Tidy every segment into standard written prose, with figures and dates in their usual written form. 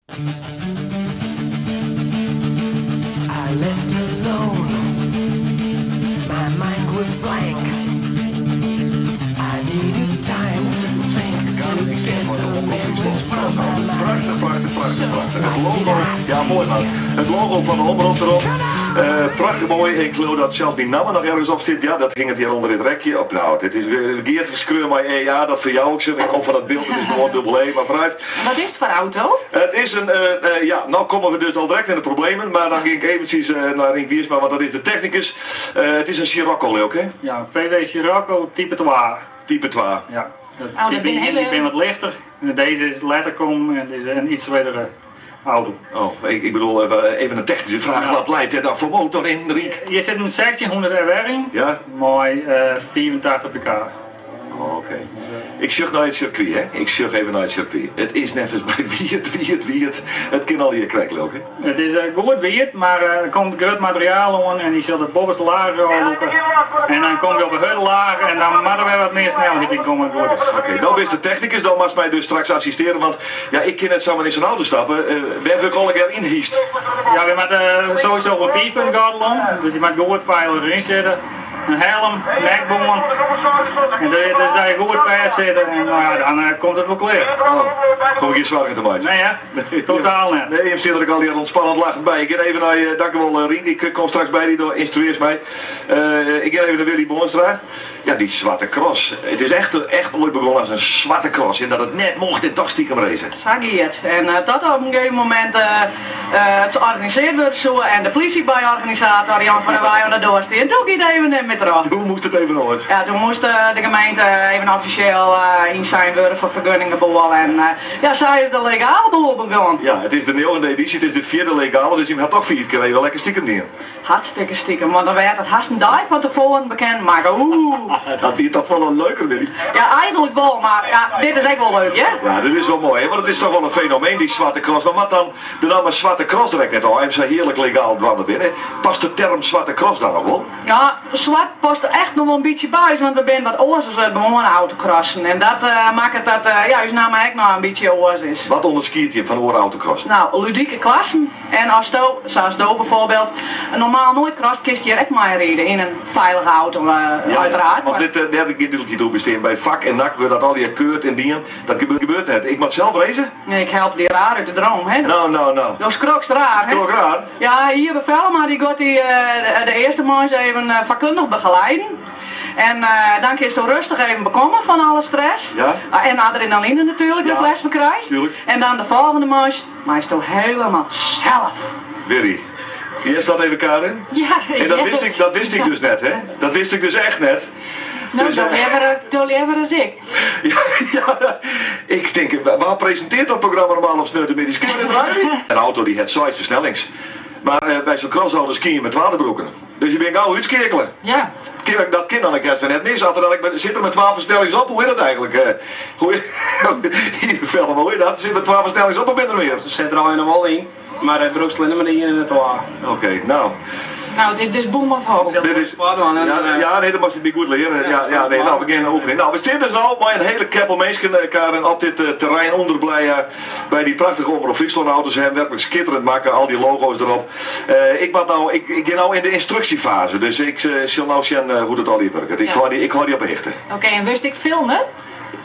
I left alone. My mind was blank. I needed time to think to get the memories from my mind. Prachtich, prachtich, prachtich, prachtich. It logo, ja moai man. It logo fan de Omrop derop. Prachtich moai. Ik leau dat sels myn namme noch ergens op stiet. Ja, dat hinget hjir ûnder dit rekje. Op, nou, dit is Geart skreau mei EA, dat ferjou ik se. Ik kom fan dat byld, it is gewoan dûbel E, mar foarút. Wat is it foar auto? It is in, ja, no komme we dus al direkt yn de problemen, mar dan gean ik eventsjes nei Rienk Wiersma, want dat is de technikus. It is in Scirocco, leau ik, hè? Ja, in VW Scirocco type 2. Type 2. Ja, dat Oh, dat type binne 1 hele- die binne wat lichter. En dizze is letter kommen en is in iets swierdere auto. Oh, ik bedoel, even in technyske fraach, wat leit dêr dan foar motor yn, Rienk? Hjir sit in 1600 RR yn, Ja? mei 85 pk. Oh, oké. Ik sjoch nei it sirkwy, hè. Ik sjoch even nei it sirkwy. It is neffens my wiet, wiet, wiet. It kin allegear krekt, leau ik, hè? It is goed wiet, mar der komt grut materiaal oan en dy sil de boppeste laach ôflûke. En dan komme we op de hurde laach en dan moat der wer wat mear snelheid yn komme as it goed is. Oké, no bist de technikus, dan moatst my dus straks assistearje, want ja, ik kin net samar yn sa'n auto stappe. Wêr wurd ik allegear ynhyst? Ja, we moatte sowieso in fiifpuntgordel om, dus je moat goed feilich deryn sitte. In helm, nekbân en dus dat je goed fêst sitte en nou ja, dan eh, komt it wol klear. Oh, hoech ik gjin soargen te meitsjen? Nee hè, totaal net. Nee, jim sitte der ek allegear ûntspannend lachend by. Ik gean even nei, eh, dankjewol eh, Rien, ik kom straks by dy, do ynstruearst my. Ik gean even nei Willy Boonstra. Ja, dy swarte cross. It is echt, echt oait begûn as in swarte cross en dat it net mocht en toch stikem race. Sa gie it. En tot op in gegeven momint it organiseard wurde soe en de plysje by organisator Jan van der Weij oan de doar stie. En doe gie it even net mear troch. Doe moast it even oars. Ja, doe moast de gemeente even offisjeel ynsein wurde foar fergunningenboel. En ja, sa is de legale boel begûn. Ja, it is de njoggende edysje, it is de fjirde legale, dus jim ha toch fiif kear even lekker stikem dien. Hartstikke stikem, want dan waard it hast in dei fan tefoaren bekend makke. Oeh. Dat wie toch folle leuker, Willy? Ja, eigenlik wol, mar ja, dit is ek wol leuk, hear. Ja, dit is wol moai, hè, want it is toch wol in fenomeen, dy Swarte Cross. Mar moat dan de namme Swarte Cross der ek net ôf, om't se hearlik legaal dwaande binne? Past de term Swarte Cross dan noch wol? Ja, swart past der echt noch wol in bytsje by ús, want we binne wat oars as gewoane autocrossen. En dat makket dat ja, ús namme ek noch in bytsje oars is. Wat ûnderskiedt jim fan oare autocrossen? No, ludike klassen. En asto, sa as do bijvoorbeeld, normaal noait crost, kinst hjir ek meiride yn in feilige auto, uiteraard. Want lit dêr gjin dúdlikheid oer bestean. By FAK en NAC wurdt dat allegear keurd en dien. Dat gebeurt net. Ik moat sels race? Nee, ik help dy raar út de droom, hè? No, no, no. Do skrokst raar, hè? Skrok raar? Ja, Iebe Vellema dy giet dy de earste moarns even fakundich begeleiden. En dan kinsto rêstich even bekomme fan alle stress. Ja. En adrenaline natuerlik, datst lêst fan krijst. Tuurlijk. En dan de folgjende moarns Meisto helemaal zelf. Willy, hearst dat even Karin? Ja, ik En dat hear wist it. ik, dat wist ik dus net, hè? Dat wist ik dus echt net. No, Dus, do leaver, do leaver as ik. Ja, ja, ik tink, wa presintearret dat programma normaal op sneontemiddeis? Kinne we dit draaien? In auto dy hat seis fersnellings. Mar by sa'n crossauto kinne je mar twa brûke. Dus je binne gau útskeakele. Ja. Kin, dat kin dan ek hast wer net mis. As der dan ek, sit der mei twa fersnellings op, hoe is dat eigentlik? Hoe, Vellema, hoe is dat? Sit der twa fersnellings op of binne der mear? Se sit der allegear noch wol yn, mar it brûkst allinne mar de ien en de twa. Oké, no. No, it is dus boem of ho. Dit is, ja, ja, nee, dat moatst it my goed leare. Ja, ja, nee, no, we gean oefenjen. No, we stean dus no mei in hiele keppel minsken, Karin, op dit terrein ûnder Blije. By dy prachtige Omrop Fryslân auto's ha werklik skitterend makke, al dy logo's derop. Ik moat no, ik gean no yn de ynstruksjefaze, dus ik sil no sjen hoe't it allegear wurket. Ik hâld dy, ik hâld dy op 'e hichte. Oké, en wurdst ek filme?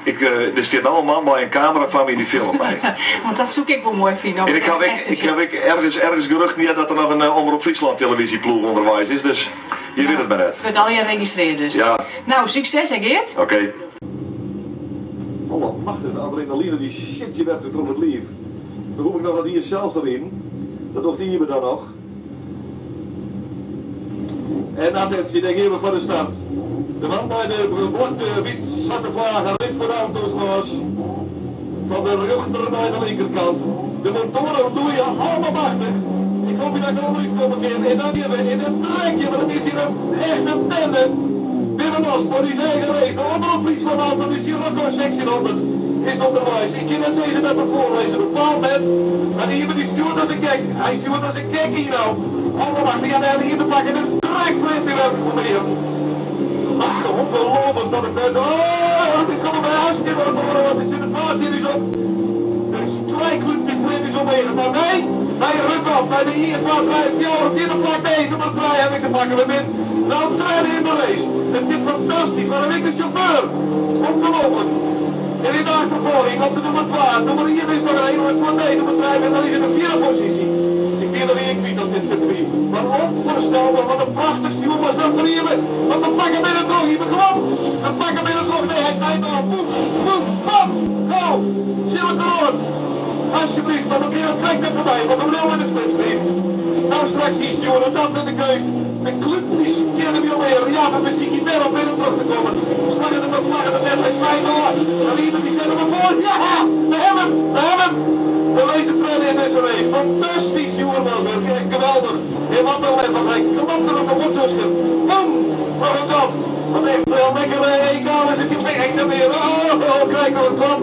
Ik, der stiet no in man mei in kamera foar my, dy filmet my. Want dat soe ik ek wol moai fine. En ik haw ek, ik haw ek ergens, ergens geruchten heard dat der noch in Omrop Fryslân televyzjeploech ûnderweis is, dus je witte it mar net. It wurdt allegear registrearre dus. Ja. No, sukses hè Geart. Oké. Allemachtich, de adrenaline dy sjit je werklik troch it liif. Dan hoech ik noch net iens sels te riden, dat docht Iebe dan noch. En attentie, dêr gean we foar de start. De man mei de beblokte wyt-swarte flage rint foar de auto's lâns. Fan de rjochter nei de linkerkant. De motoaren loeie allemachtich. Ik hoopje dat ik der ûnderút komme kin. En dan gean we yn it trekje, want it is hjir in echte bende. Wim Los foar ús eigen race. De Omrop Fryslân auto, de Scirocco 1600, is ûnderweis. Ik kin net sizze dat we foarlizze, bepaald net. Mar Iebe dy stjoert as in gek. Hy stjoert as in gek yn no. Allemachtich, ja dêr hat Iebe plak en de trek fleant my wer om 'e earen. Ongelooflijk dat ik ben. Oh, ik kom er bij hartstikke wat op. Er zitten 12 series op. De strijkgroep die fleant ús omheech. Mar wy, wy rukke op nei de ien, twa, trije, fjouwer, fjirde plak. Nee, nûmer trije haw ik te pakken. We binne no tredde yn de race. It giet fantastysk. Wat in wikke sjauffeur. Ongelooflik. En yn de achterfolging op de nûmer twa. Nûmer ien is noch even fuort. Nee, nûmer trije en dan is yn de fjirde posysje. Ik wie noch ien kwyt op dit sirkwy. Mar onvoorstelbaar, wat in prachtich stjoer was dat fan Iebe. Want we pakke binnen troch, Iebe, kom op. We pakke binnen troch. Nee, hy snijt noch. Boem, boem, bam. Gau. Tsjin elkoar oan. Alsjeblieft, mar we kinne krekt net foarby, want we bliuwe yn de slipstream. No straks ynstjoere, dat wurdt de keunst. De kluten dy skeane my omheech. Ja, we besykje wer op binnen troch te kommen. Slagget it of slagget it net? Hy snijt ôf. Mar Iebe dy set him derfoar. Ja, we hawwe him, we hawwe him. We lizze tredde yn dizze race. Fantastysk stjoermanswurk, echt geweldich. En wat in lef, want hy klapte der noch op tusken. Boem, troch it gat. Wat echt wel lekker egaal is het echt net mear. Oh, oh, krijg ik nog een klap.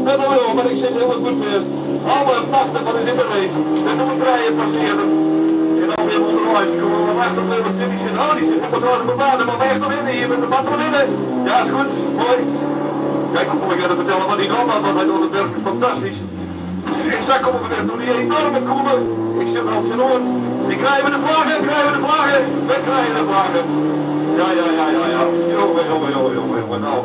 Met een lul, mar ik sit hielendal goed fêst. Allemachtig, wat is dit in race? De nûmer trije passearre. En dan wer ûnderweis. Kom maar achterbliuwer sit, dy sit, oh, dy sit helemaal troch de baan. Mar wês noch winnen hjir, de moat winnen. Ja, is goed, moai. Kijk, hoe kom ik even fertellen wat hy dwaan moat, want hy docht it werklik fantastysk. En sa komme we wer troch dy enoarme kûle. Ik sit der al tsjinoan. Ik krije we de flagge, krije we de flagge. We krije de flagge. Ja, ja, ja, ja, ja. Jonge, jonge, jonge, jonge, jonge. Nou.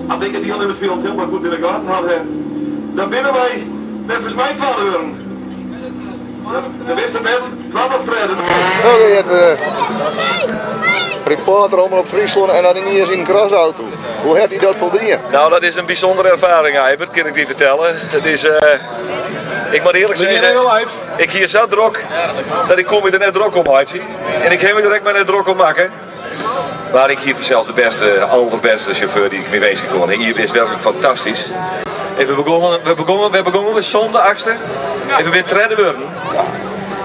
As ik it dielnimmersfjild hielendal goed yn de gaten had, hè, dan binne wy neffens my twadde wurden. De wist it net, twadde of tredde. No, het reporter Omrop Fryslân en dan yniens yn in crossauto. Hoe hat hy dat foldien? Nou, dat is in bysûndere erfaring, Eibert, kin ik dy fertelle. It is, ik moat earlik sizze, ik hie sa drok dat ik koe my der net drok om meitsje. En ik ha my der ek mar net drok om makke. Mar ik hie fansels de bêste, alderbêste sjauffeur dy't ik my winskje koe. Iebe is werklik fantastysk. En we begûnen we sânde, achtste. En we binne tredde wurden.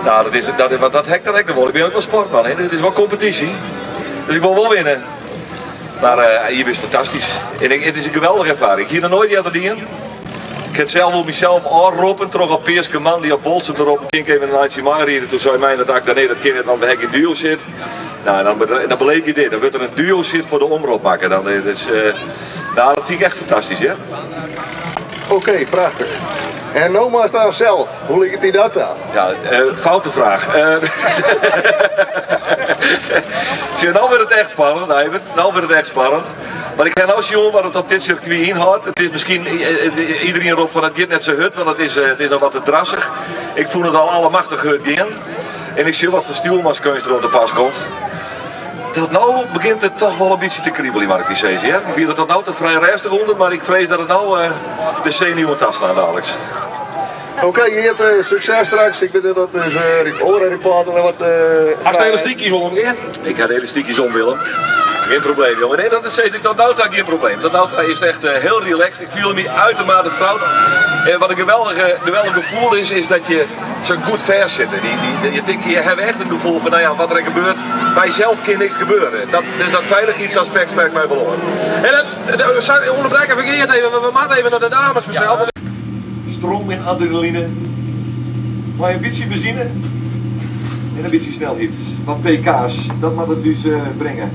Nou, dat is, dat, want dat ha ik dan ek noch wol. Ik bin ek wol sportman, hè. It is wol kompetysje. Dus ik wol wol winne. Mar Iebe is fantastysk. En it is in geweldige erfaring. Ik hie noch noait earder dien. Ik ha sels wol mysels ôfroppen troch in pearske man dy't op Wolsum derop kin ik even in eintsje meiride. Toen sei my dat ik nee, dat kin net, want we hawwe gjin duo sit. Nou, en dan beleef je dit. Dan wurdt der in duo sit foar de omrop makke. Dan, dat is, nou, dat fyn ik echt fantastysk, hè? Oké, prachtich. En no moatst dan sels. Hoe liket dy dat dan? Ja, foute fraach. Sjoch, no wurdt it echt spannend, Eibert. No wurdt it echt spannend. Mar ik ha no sjoen wat it op dit sirkwy ynhâldt. It is miskien, iderien ropt fan it giet net sa hurd, want it is noch wat te drassich. Ik fûn it al allemachtich hurd gean. En ik sjoch wat foar stjoermanskeunst der oan te pas komt. Dat no begjint it toch wol in bytsje te kribeljen, moat ik dy sizze. Hear. Ik wie der tot no ta frij rêstich ûnder, mar ik frees dat it no de senuwen taslaan daliks. Oké, Geert, sukses straks. Ik wit dat dus oare reporter wat. Hast de elastiekjes om, Geert? Ik ha de elastiekjes om, Willem. Gjin probleem, jongen. Nee, dat is ik tot no ta gjin probleem. Tot no ta is it echt hiel relaxed. Ik fiel my uitermate fertroud. En wat in geweldich gefoel is, is dat je sa goed fêst sitte. Je tinkt, je hawwe echt it gefoel fan, no ja, wat der gebeurt, by sels kin niks gebeure. Dus dat feilichheidsaspekt sprekt my wol oan. En dat, ûnderbrek even Geert even, we moatte even nei de dames fansels. Stroom en adrenaline. Mar in bytsje benzine en in bytsje snelheid. Wat pk's, dat moat it dus bringe.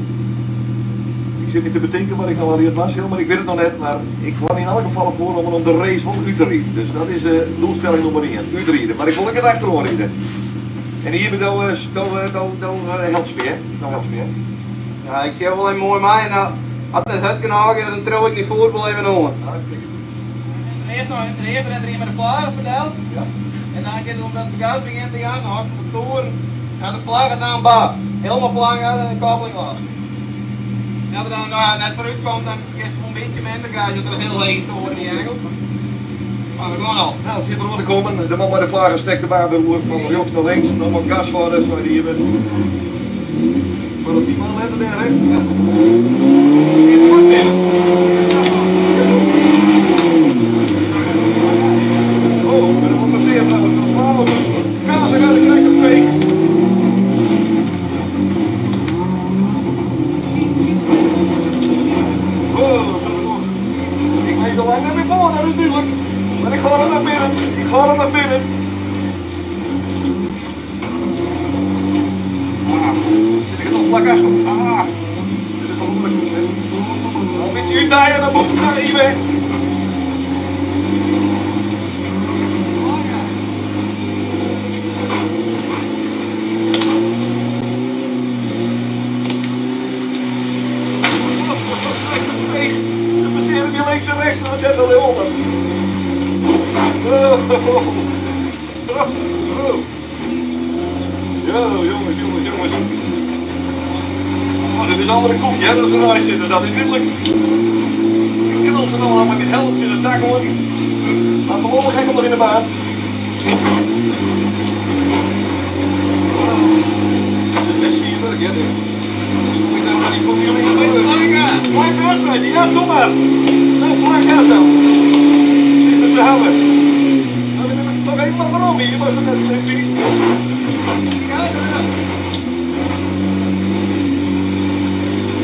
Ik sit my te betinken wat ik no allegear dwaan sil, mar ik wit it noch net. Mar ik ha yn alle gefallen foarnommen om de race wol út te riden. Dus dat is doelstelling nûmer 1, útride. Mar ik wol ek net achteroan ride. En hjir do helpst my, hè? Do helpst my, hè? Ja, ik sil wol even moai mei. En as it net hurd genôch is, dan triuw ik dy foet wol even oan. Hartstikke goed. Earst noch de earste rint der ien mei de flagge ferteld. Ja. En dan giet it om dat it gas begjint te jaan, dan hâldst op toeren. En de flagge dan bam. Helemaal plank uit en de koppeling los. En as er dan nou, net foarút komt, dan is it in bytsje minder gas, dat er in hiel hege toer yn dy engel. Mar we gean al. Nou, it sit deroan te kommen. De man mei de flagge stekt de baan wer oer fan rjochts nei links. No mar gas hâlde, sei dy hjir. Mar dat dy man lette dêr, hè? Ja. Giet binnen. Oh, ik bin wol passearre. Nou, is 12. Gas, ik krijg een fake. Oh, ik lis al lang net mear foar, dat is dúdlik. Mar ik ga er nei binnen. Ik ga er nei binnen. Ah, sit ik der noch flak achter. Ah, dit is wol moeilik. Hè? In bytsje útdijen, dan moet ik nei hjir. Oh. Yo, jongens, jongens, jongens. Oh, dit is andere koek, hè, dat we erbij zitten. Dat is duidelijk. Ik kan ze allemaal met helm zitten, daar hoor. Maar voorlopig ga ik nog in de baan. Dit is best sierlijk, hè, dit. Dus moet ik nou maar die familie in Mooi wedstrijd, ja, doe maar. Nou, plak gas dan. Zit het te houden. Nou, we hebben toch even maar waarom hier, was het net slim vies.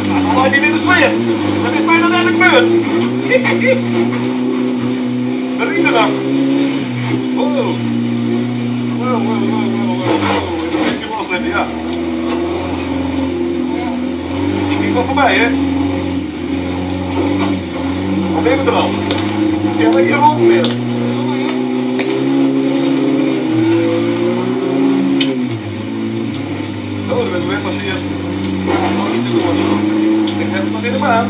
Nou, dan laat hij in de sfeer. Dat is bijna net een beurt. De rieden dan. Wow. Wow, wow, wow, wow, wow. Ik moet losletten, ja. Ik ging wel voorbij, hè? Wat ben je er al? Ik heb lekker rond weer. Oh, daar ben ik wegpasseerd. Oh, niet te los. Ik heb het nog in de baan.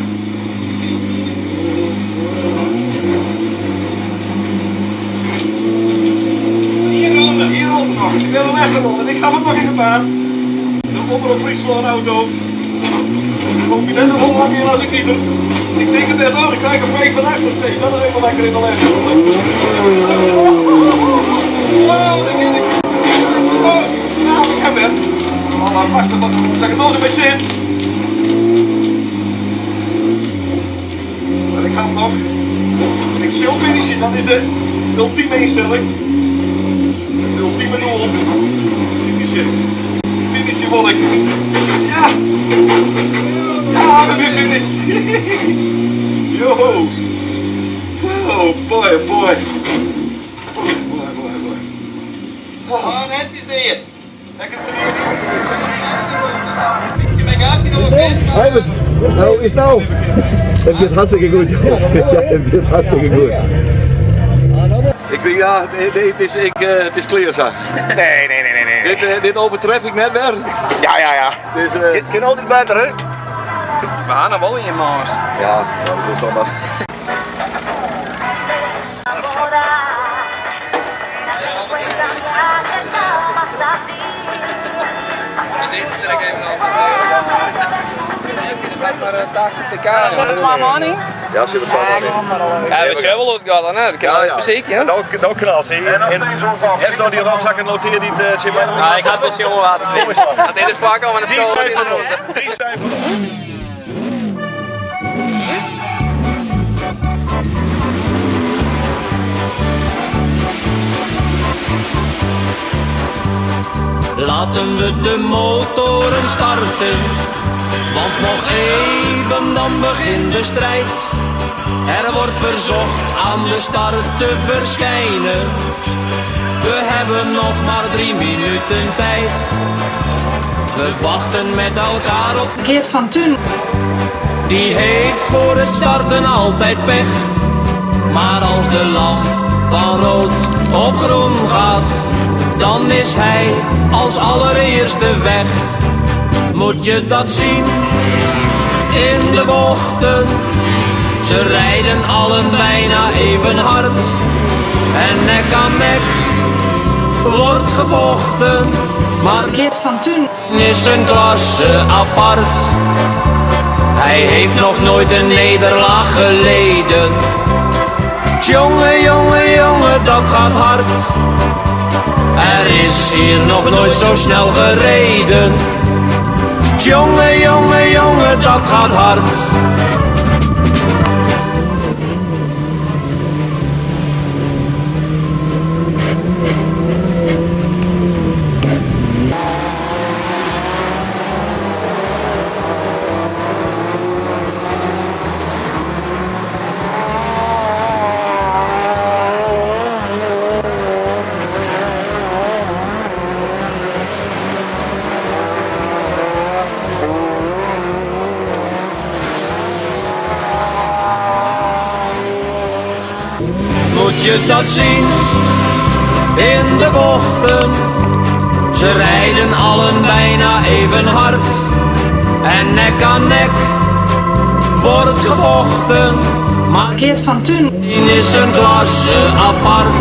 Hier ronde, hier ronde nog. Ik ben de laatste ronde en ik ga hem nog in de baan. De Omroep Friesland auto. Kom je net zo vol lang in als ik niet. Ik denk het net al, ik krijg een vreemd van achter. Zeg, dat is even lekker in de les. Oh, daar ben ik. Nou, ik heb het. Oh, wacht even. Zeg het nog eens een beetje in. En ik ga hem nog. En ik zal finishen, dat is de ultieme instelling. Het ultieme doel. Finishen. Finishen wil ik. Ja! Ja, we zijn finished. Yo! Oh boy, boy. Boy, boy, boy, boy. Oh, netjes dit. Lekker Herbert, nou is nou. Het is hartstikke goed. Ja, het is hartstikke goed. Ik, ja, nee, het is clear, zo. Nee, nee, nee, nee. Nee. Dit overtref ik net weer. Ja, ja, ja. Dus, het kan altijd beter, hè? We gaan er wel in je maas. Ja, dat doet dan maar. Deze trek even al. Maar Zit er 2 man in? Ja, zit er 2 man in. Ja, we zijn wel uitgegaan, hè? We kennen het muziek, ja. Nou, nou knalt hij. En heeft nou die rotzakken noteerd niet, Jim? Ja, ik had wel jongen water. Dat deed het vaak al, maar dat Die zijn van ons. Die zijn van ons. Laten we de motoren starten, want nog even dan begint de strijd. Er wordt verzocht aan de start te verschijnen. We hebben nog maar 3 minuten tijd. We wachten met elkaar op Geert van Thun. Die heeft voor het starten altijd pech. Maar als de lamp van rood op groen gaat, dan is hij als allereerste weg. Moet je dat zien in de bochten? Ze rijden allen bijna even hard. En nek aan nek wordt gevochten. Maar Geert van Thun is een klasse apart. Hij heeft nog nooit een nederlaag geleden. Tjonge, jonge, jonge, dat gaat hard. Er is hier nog nooit zo snel gereden. Tjonge, jonge, jonge, dat gaat hard. Moet je dat zien in de bochten? Ze rijden allen bijna even hard. En nek aan nek wordt gevochten. Maar Geert van Thun is een klasse apart.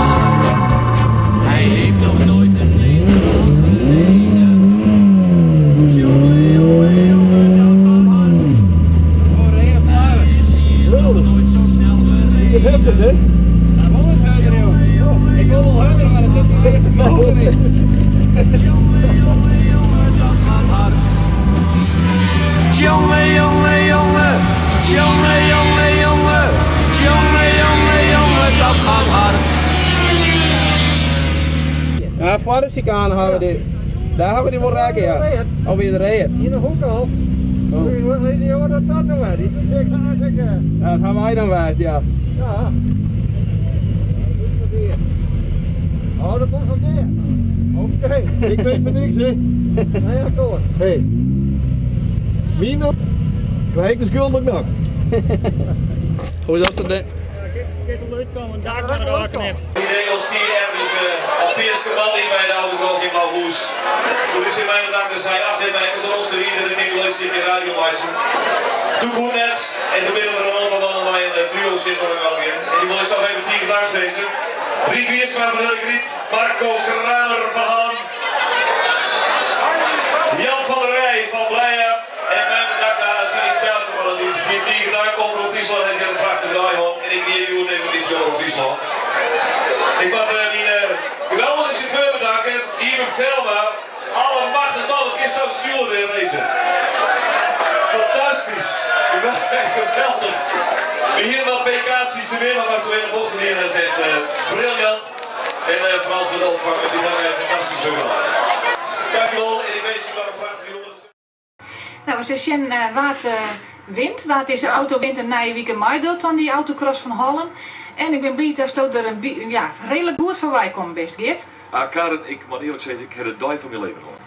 Jonge, jonge, jonge, dat gaat hard. Jonge, jonge, jonge, jonge, jonge, jonge, jonge, jonge, jonge, dat gaat hard. Ja, foar de sjikane hawwe we dy. Dêr hawwe we dy wol rekke, ja. Of wie de read? Yn de hoek al. Oh. Hoe dat dat nou is? Ja, dat hawwe wy dan west, ja. Ja. Oh, dat komt van neer. Oké, ik weet van niks, hè. Nee, akkoord. Hey. Mino, krijg ik de schuld ook nog. Hoe is dat dan? Daar kan er ook knipt. Idee ontstier ergens op Peerske bij de autocross in Blauhûs. Toen is in mijn dag zei, ach nee, mij is onze hier dat ik een leuk stukje radio maken. Doe goed net en toen binnen er een aantal mannen bij een duo zitten er wel weer. En die wil ik toch even tien dank zeggen. Riet Wiersma van Hurrigrip, Marco Kramer van Ham, Jan van der Rij van Blijen en mijn dag daar zie ik zelf van het is. Tien dank Omroep Friesland en ik heb een prachtige dag en ik weer u even die Omroep Friesland. Ik mag mijn geweldige chauffeur bedanken, Ivan Velma. Alle macht en man, het is zo zuur in deze. Fantastisch. Geweldig. We hier wat PK'tjes te winnen, maar toen in de bocht neer, dat is echt briljant. En vooral voor de opvang, want die hebben wij fantastisch begeleid. Dankjewel en ik wens je nog een prachtige jongen. Nou, we zijn wat wint. Wat is de auto wint en na je weekend meedoet dan die autocross van Hollum. En ik ben blij dat je er een ja, redelijk goed voorbij komt, best Geert. Ah, Karen, ik moet eerlijk zeggen, ik heb de dag van mijn leven hoor.